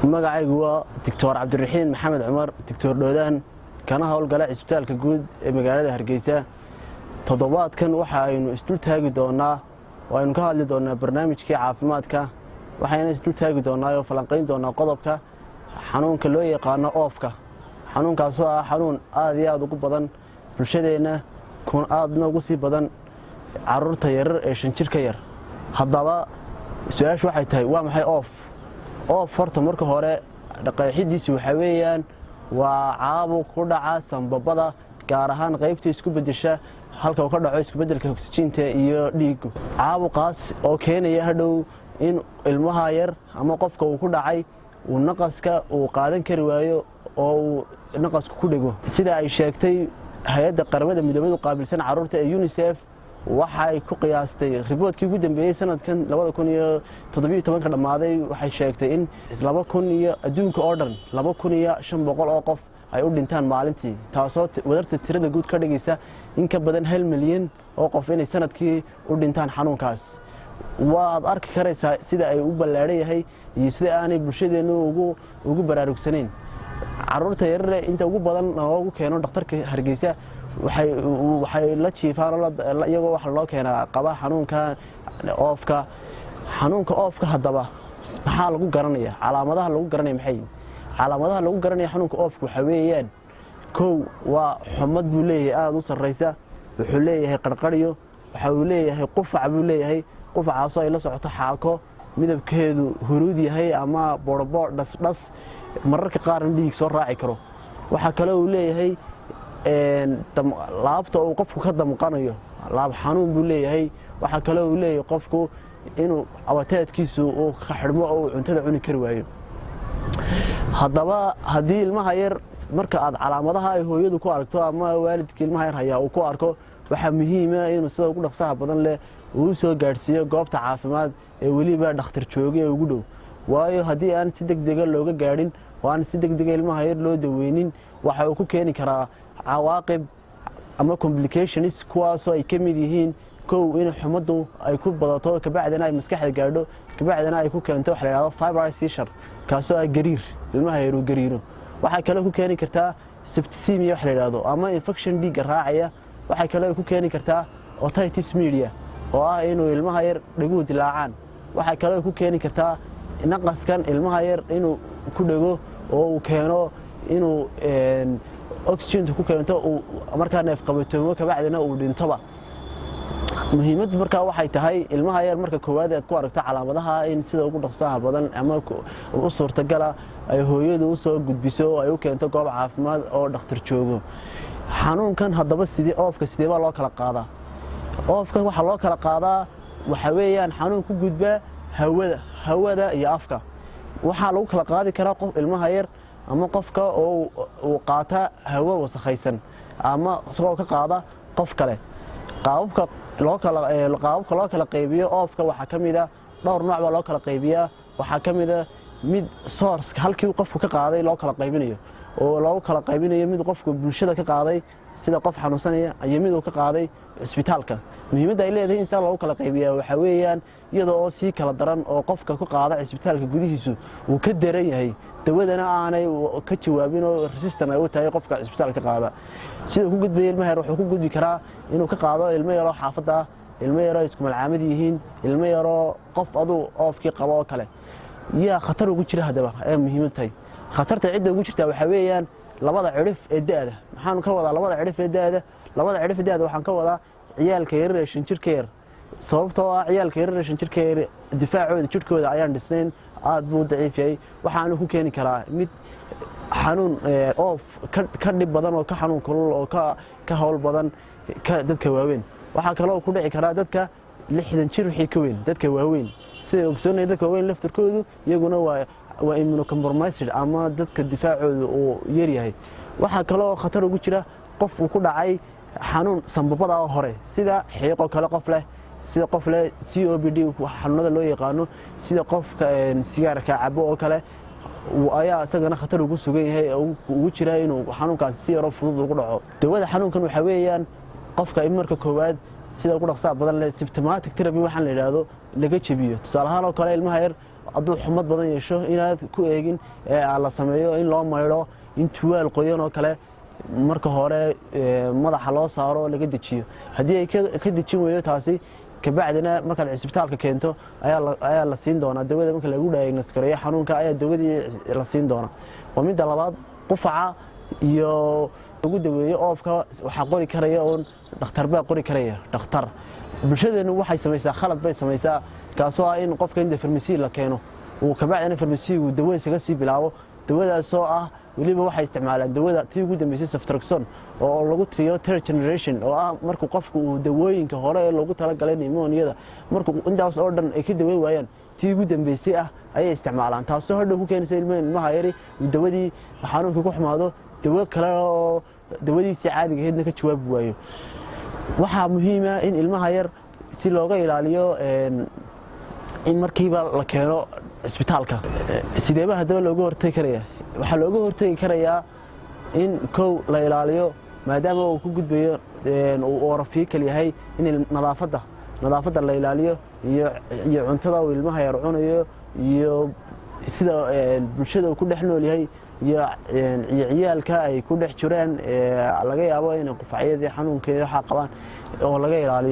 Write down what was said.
Magacaygu waa Doctor Cabdiraxiin Maxamed Cumar, Doctor Dhoodaan, kana howlgala Cisbitaalka Guud ee magaalada Hargeysa. Toddobaadkan waxa aynu isdul taagi doonaa oo aynu ka hadli doonaa barnaamijkii caafimaadka. Waxayna isdul taagi doonaa oo falanqayn doonaa qodobka xanuunka loo yaqaano oofka, xanuunkaasoo ah xanuun aad iyo aad ugu badan bulshadeenna, kun aadna ugu sii badan caruurta yarar ee 5 jir ka yar. Haddaba su-aashu waxay tahay, waa maxay oof? Oof horta marka hore qeexidiisu waxaa weeyaan waa caabuq ku dhaca sambabada, gaar ahaan qaybta isku bedesha, halka uu ka dhaco iskubedelka oksijiinta iyo dhiigu. Caabuqaas oo keenaya hadhow in ilmaha yar ama qofka uu ku dhacay uu naqaska uu qaadan kari waayo oo uu naqasku ku dhego. Sida ay sheegtay hay-adda Qaramada Midoobadu qaabilsan carruurta ee UNICEF, waxay ku qiyaastay reportkii ugu dambeeyey sanadkan 2017-ka dhammaaday, waxay sheegtay in laba kun iyo adduunka oo dhan 2500 oo qof ay u dhintaan maalintii, taasoo wadarta tirada guud ka dhigaysa in ka badan 1 milyan oo qof inay sanadkii u dhintaan xanuunkaas. Waad arki karaysaa sida ay u ballaadhan yahay iyo sida aanay bulshadeennu ugu baraarugsanayn. Caruurta yarare inta ugu badan loogu keeno dhakhtarka Hargeysa waxay la jiifaan iyagoo waxa loo keenaa qaba xanuunka oofka. Xanuunka oofka haddaba maxaa lagu garanaya? Calaamadaha lagu garanaya maxay? Calaamadaha lagu garanaya xanuunka oofka waxaa weeyaan: kow, waa xumad buu leeyahay aada u sarraysa. Wuxuu leeyahay qarqaryo. Waxa uu leeyahay qufac buu leeyahay, qufacaasoo ay la socoto xaako midabkeedu huruud yahay ama boorboor dhasdhas, mararka qaarna dhiig soo raaci karo. Waxaa kale uu leeyahay laabta uu qofku ka damqanayo, laab xanuun buu leeyahay. Waxaa kale uu leeyahay qofku inuu appetitekiisu uu ka xidhmo oo uu cuntada cuni kari waayo. Haddaba haddii ilmaha yar marka aad calaamadaha ay hooyadu ku aragto ama waalidka ilmaha yar hayaa uu ku arko, waxaa muhiima inuu sida ugu dhaqsaha badan leh uu soo gaadhsiiyo goobta caafimaad ee weliba dhakhtar jooga ee ugu dhow. Waayo, haddii aan si deg dega looga gaadhin oo aan si deg dega ilmaha yar loo daweynin, waxa uu ku keeni karaa cawaaqib ama complications, kuwaasoo ay ka mid yihiin: kow, in xumaddu ay ku badato, kabacdina ay maskaxda gaadho, kabacdina ay ku keento waxa la yidhahdo febrile seizure, kaasoo ah gariir ilmaha yar uu gariiro. Waxay kaloo ku keeni kartaa septicemia wax la yidhahdo ama infection dhiigga raacaya. Waxay kaloo ku keeni kartaa otitis media, oo ah inuu ilmaha yar dhaguhu dilaacaan. Waxay kaloo ku keeni kartaa naqaskan ilmaha yar inuu ku dhego oo uu keeno inuu oxygentu ku keento uu markaa neefqabatoomo, kabacdina uu dhintoba. Muhiimaddu markaa waxay tahay, ilmaha yar marka koowaad aad ku aragto calaamadaha, in sida ugu dhaqsaha badan ama u suurtagala ay hooyadu u soo gudbiso oo ay u keento goob caafimaad oo dhakhtar joogo. Xanuunkan haddaba sidee, oofka sidee baa loo kala qaadaa? Oofka waxaa loo kala qaadaa waxaa weeyaan xanuun ku gudba hawada iyo afka. Waxaa lagu kala qaadi karaa qof ilmaha yar ama qofka oo uu qaata hawo wasakhaysan ama isagoo ka qaada qof kale. Qaababka loo kala qaybiyo oofka waxaa ka mid a dhowr nooc baa loo kala qaybiyaa. Waxaa ka mid a mid source, halkii qofku ka qaaday loo kala qaybinayo, oo loogu kala qaybinayo mid qofku bulshada ka qaaday, sida qof xanuunsanaya, iyo mid uu ka qaaday cisbitaalka. Muhiimadda ay leedahay in saa loogu kala qaybiyaa waxaa weeyaan iyada oo sii kala daran oo qofka ku qaada cisbitaalka gudihiisu uu ka daran yahay, dawadana aanay ka jawaabin oo resistant ay u tahay qofka cisbitaalka qaada. Sida ku gudbaya ilmaha yar, wuxuu ku gudbi karaa inuu ka qaado ilmo yaroo xaafadda ah, ilmo yaroo isku malcaamad yihiin, ilmo yaroo qof aduu oofkii qabo oo kale. Yaa khatar ugu jira haddaba ee muhiimad tahay? Khatarta cidda ugu jirtaa waxaa weeyaan labada cidhif ee da'da. Maxaanu ka wadaa labada cidhif ee da'da? Labada cidhif ee da'da waxaan ka wadaa ciyaalka yarar ee 5 jirka yar, sababtoo ah ciyaalka yarar ee 5 jirka yar difaacooda jidhkooda ayaan dhisnayn, aad buu u daciif yahay. Waxaanu ku keeni karaa mid xanuun oof ka dhib badan oo ka xanuun kulul oo ka hawl badan ka dadka waaweyn. Waxaa kaloo ku dhici karaa dadka 60 jir wixii ka weyn, dadka waaweyn. Siday ogsoonaya, dadka waaweyn laftarkoodu iyaguna waa immunocompromised ama dadka difaacoodu uu yaryahay. Waxaa kaloo khatar ugu jira qof uu ku dhacay xanuun sambabada hore, sida xiiqo kale qof leh, sida qof leh COPD xanuunada loo yaqaano, sida qofka sigaarka cabo oo kale ayaa isagana khatar ugu sugan yahay, ugu jira inuu xanuunkaasi si yaroo fudud ugu dhaco. Dawada xanuunkan waxaa weeyaan qofka in marka koowaad sida ugu dhaqsaha badan leh symptomatic therapy waxaan la yidhaahdo laga jebiyo. Tusaale ahaan oo kale, ilmaha yar Hadduu xumad badan yeesho, inaad ku eegin ee la sameeyo in loo maydho, in tuwaal qoyan oo kale marka hore madaxa loo saaro, laga dejiyo. Haddii ay ka dejin weeyo taasi, kabacdina markaad cisbitaalka keento ayaa la siin doonaa dawada. Marka lagu diagnose gareeyo xanuunka ayaa dawadii la siin doonaa. Waa midda labaad. Qufaca iyo lagu daweeyo oofka waxaa qori karaya uun dhakhtar baa qori karaya, dhakhtar. Bulshadeennu waxay samaysaa khalad bay samaysaa, kaasoo ah in qofka inta farmasiy la keeno uu kabacdina farmasiyigu dawo iskaga sii bilaabo, dawadaasoo ah weliba waxay isticmaalaan dawada tii ugu dambeysay, ceftriaxone, oo lagu tiriyo third generation, oo ah markuu qofku uu dawooyinka hore ee loogu talagalay pneumoniada markuu intaas oo dhan ay ka daweyn waayaan, tii ugu dambeysay ah ayay isticmaalaan, taasoo hadhow ku keenaysa ilmaha yari uu dawadii xanuunkii ku xumaado, dawo kale oo dawadiisii caadiga ahaydna ka jawaabi waayo. Waxaa muhiima in ilmaha yar si looga ilaaliyo in markiiba la keeno cisbitaalka. Sideeba haddaba looga hortegi karaya? Waxaa looga hortegi karayaa in kow la ilaaliyo, maadaama uu ku gudbayo, uu orofaecal yahay, in nadaafadda la ilaaliyo iyo cuntada uu ilmaha yar cunayo iyo sida bulshada uu ku dhex nool yahay iyo ciyaalka ay ku dhex jiraan, laga yaabo inay qufacyadii xanuunka waxaa qabaan oo laga ilaaliyo.